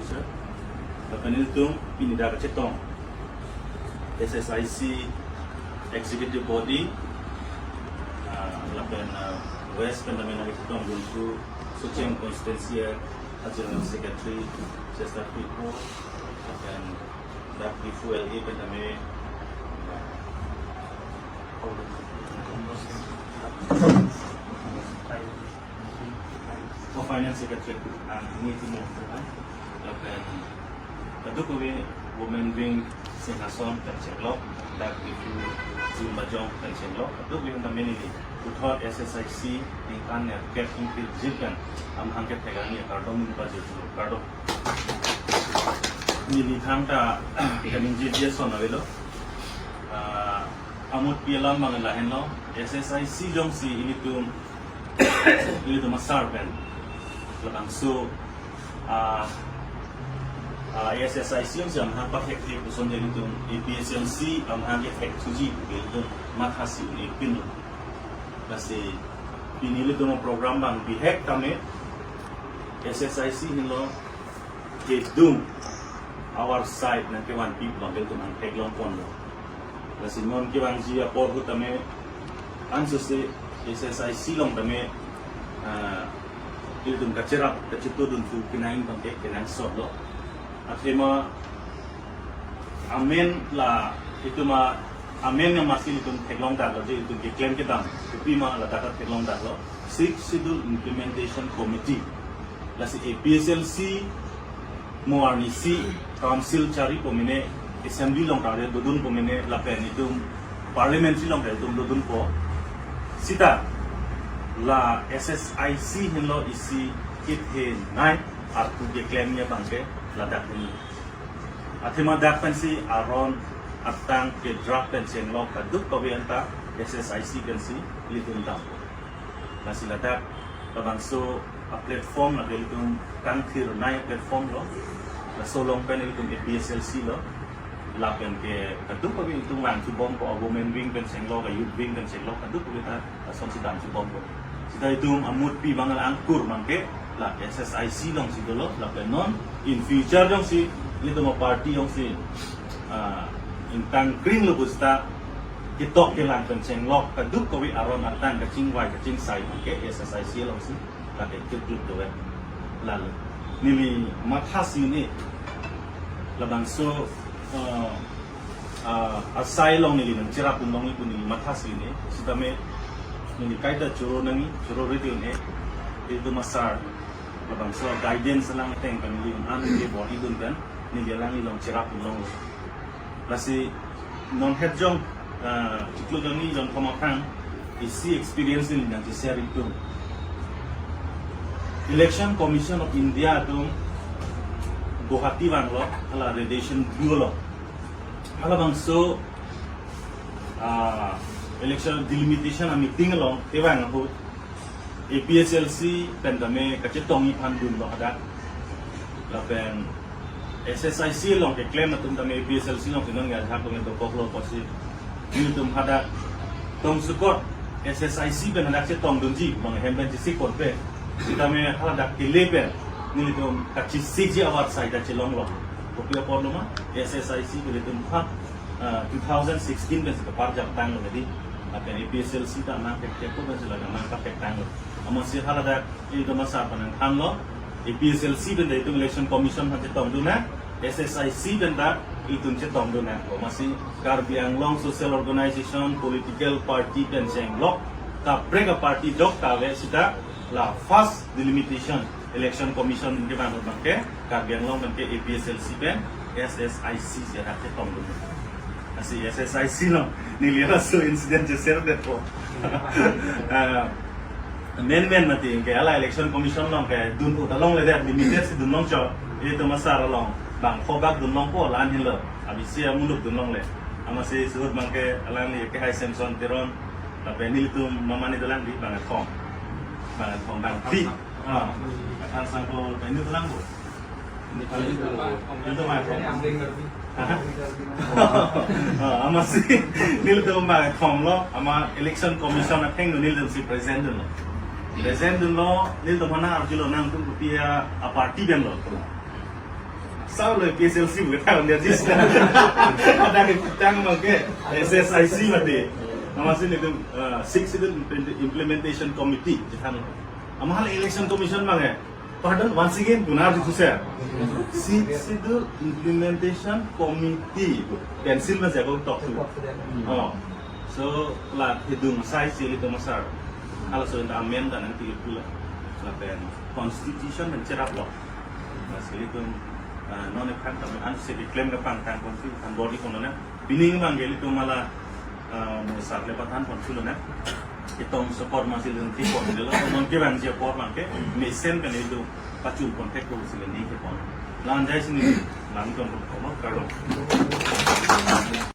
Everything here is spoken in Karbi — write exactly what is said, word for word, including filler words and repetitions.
Sir, lapen ilitum pini dak kachetong S S I C Executive Body, ah, lapen, ah, West pen tame nangchetong Guntur Socheng Constituency a General Secretary Chester Piko, lapen dak Diphu L A pen tame, ah, Oh, Finance Secretary, ah, ini itu mau, lapen kadokave Women Wing Singhason pen chenglok, dak Diphu Zun Bajong pen chenglok, kadokave tame neli puthot S S I C ningkan nerkep ingkir jit pen amahang kethek arni kardom neli pajir, kardom. Neli thangta kaningje dia son avelo. Ah, amutpi alam abang lahenlo, S S I C jongsi ilitum, ilitum asar pen labangso, ah, ah, S S I C jongsi amahang pathek thek puson ilitum A P H L C amahang kethek thuji pu ilitum mathasi un-e pinlo. Lasi pini ilitum program abang bihek tame S S I C henlo kedung our side nangkevanpi abang ilitum nangtheklong ponlo. Lasi non kevangji apor ahut tame ansose S S I C along tame, ah, ilitum kacherap kachetongdun thu kenang abangke kenangsotlo. Athema amen la itum a amen amatsi ilitum theklong daklo je ilitum keklem kedam kopima ladak theklong daklo, Sixth Schedule Implementation Committee. Lasi A P H L C mo arnisi council chari pamene, assembly along ta dodun pamene, lapen itum parliamentary along ta itum dodunpo. Sita la S S I C henlo isi kethenei arpu keklemji abangke ladak henlo. Athema dak pensi aron atang ke draft pen chenglok kadokave anta S S I C pensi ilitum dampo. Lasi ladak labangso a platform lake ilitum kangthirnei platform lo. Laso along pen ilitum A P H L C lo. Lapen ke kadokave ilitum vangthu bompo, a women wing pen chenglok, a youth wing pen chenglok, kadokave ta asonsi damthu bompo. Sita itum amutpi abang la angkur abangke la S S I C alongsi dolo, lapen non in future jongsi ilitum a party jongsi, ah, ingtang kring lo pu sita ketok kelang pen chenglok kadokave aron atang kachingvai kachingsai abangke S S I C alongsi lake keklup dovet. Lalo neli mathasi un-e labangso, ah, ah, asai along neli nangcherap un longji pu neli mathasi un-e. Sitame neli kaita choro nangji, choro ridi un-e. Ilitum asar labangso guidance alang ateng pen neli un-an ke bor-idun pen neli alangli along cherap un longlo. Lasi non het jong, ah, chiklo jongni jong thom aphrang isi experience neli nangcheshare itum. Election Commission of India atum Guwahati vanglo, hala radiation bureau lo. Halabangso, ah, election delimitation a meeting along kevang ahut A P H L C pen tame kachetongji aphan dunlo hadak. Lapen S S I C along keklem atum tame A P H L C alongsi non ya ajahak tame dokoklo pusi nelitum hadak tong sukot S S I C pen hadak chetongdunji, bang hem pen chesikot pe. Sitame hadak tile pen nelitum kachesikji awar sai ta chelonglo. Kopi apotlo ma, S S I C pen ilitum ha, ah, two thousand sixteen pensi kaparjap tanglo tadi. Lapen A P H L C ta nangkek kek ko pensi la nangpathek tanglo. Amatsi haladak ilitum asar pen nangthanlo, A P H L C pen ta itum Election Commission aphan chetongdun nang, S S I C pen ta itum chetongdun nang. Amatsi Karbi Anglong Social Organization, Political Party pen chenglok kaprek a party jok ta ave sita la first delimitation Election Commission kevang ahut abangke Karbi Anglong abangke A P H L C pen S S I C si hadak chetongdun. Lasi S S I C along neli laso incident cheshare detpo. Ah, men men mati ke hala Election Commission along kedun ahut along le det, limited si dun longchot. Ilitum asar along bang kho bak dun longpo, la-an henlo. Abisi amuluk dun longle. Amatsi suhut abangke alangli ke hai Samson Teron, lapen nelitum mamani dolang di bang athom. Bang athom, bang phli. Ah, Athan Sangkol, lapen nelitum dolang bo. Nelitum bang athom. Ah, amatsi nelitum bang athom lo, amat Election Commission athengno nelitumsi present dunlo. Present dunlo, nelitum aphan arjulo nangtum kopi a party pen lo. Solo P S L C bukan tahun dia dis. Ada kita pakai S S I C mati. Nama sih itu uh, Sixth Schedule Implement- Implementation Committee. Kita amahal Election Commission bang ya. Pardon, once again, benar itu saya. Sixth Schedule Implementation Committee. Pencil masih aku talk to. Oh. So, la hidung sai sili to masar. Kalau so inda amend dan nanti itu lah. Lapen constitution dan cerap loh. Nah, sili to uh, non kan kami an sili claim ke pangkang konstitusi kan body kono na. Pining bang geli to mala uh, masar le patan konstitusi na. Itong support masih lenti pon delo non ke bang je por bang ke mesen kan itu pacul kontak ko sili ni ke pon. Lanjai sini lang kon kono karo.